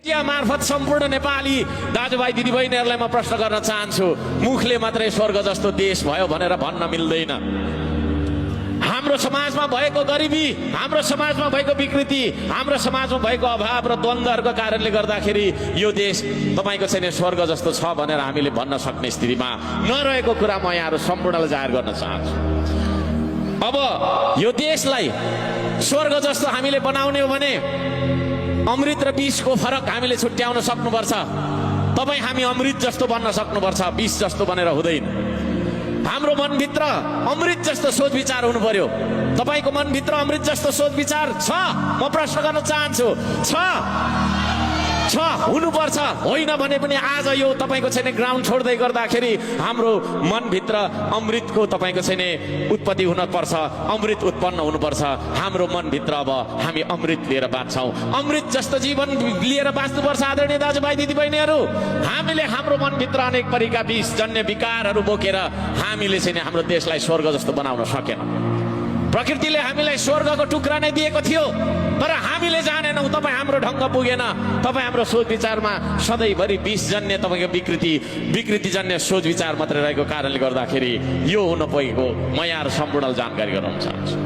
Media मार्फत सम्पूर्ण नेपाली दाजुभाइ दिदीबहिनीहरूलाई म प्रश्न गर्न चाहन्छु, मुखले मात्रै स्वर्ग जस्तो देश भयो भनेर भन्न मिल्दैन। हाम्रो समाजमा भएको गरिबी, हाम्रो समाजमा भएको विकृति, हाम्रो समाजमा भएको अभाव र द्वन्द्वहरूको कारणले गर्दाखेरि यो देश तपाईँको चाहिँ स्वर्ग जस्तो छ भनेर हामीले भन्न सक्ने स्थितिमा नरहेको कुरा म यहाँहरू सम्पूर्णलाई जाहेर गर्न चाहन्छु। अब यो देशलाई स्वर्ग जस्तो हामीले बनाउने हो भने अमृत र विषको फरक हामीले छुट्याउन सक्नुपर्छ। तपाईँ हामी अमृत जस्तो बन्न सक्नुपर्छ, विष जस्तो बनेर हुँदैन। हाम्रो मनभित्र अमृत जस्तो सोच विचार हुनु पर्यो। तपाईँको मनभित्र अमृत जस्तो सोच विचार छ? म प्रश्न गर्न चाहन्छु, छ हुनुपर्छ। होइन भने पनि आज यो तपाईँको छैन ग्राउन्ड छोड्दै गर्दाखेरि हाम्रो मनभित्र अमृतको तपाईँको छैन उत्पत्ति हुनुपर्छ, अमृत उत्पन्न हुनुपर्छ। हाम्रो मनभित्र अब हामी अमृत लिएर बाँच्छौँ, अमृत जस्तो जीवन लिएर बाँच्नुपर्छ। आदरणीय दाजुभाइ दिदीबहिनीहरू, हामीले हाम्रो मनभित्र अनेक परिका विषजन्य विकारहरू बोकेर हामीले चाहिँ हाम्रो देशलाई स्वर्ग जस्तो बनाउन सकेन। प्रकृतिले हामीलाई स्वर्गको टुक्रा नै दिएको थियो, तर हामीले जानेनौँ। तपाईँ हाम्रो ढङ्ग पुगेन। तपाईँ हाम्रो सोच विचारमा सधैँभरि विषजन्य तपाईँको विकृतिजन्य सोच विचार मात्रै रहेको कारणले गर्दाखेरि यो हुन पुगेको म यहाँ सम्पूर्ण जानकारी गराउन चाहन्छु।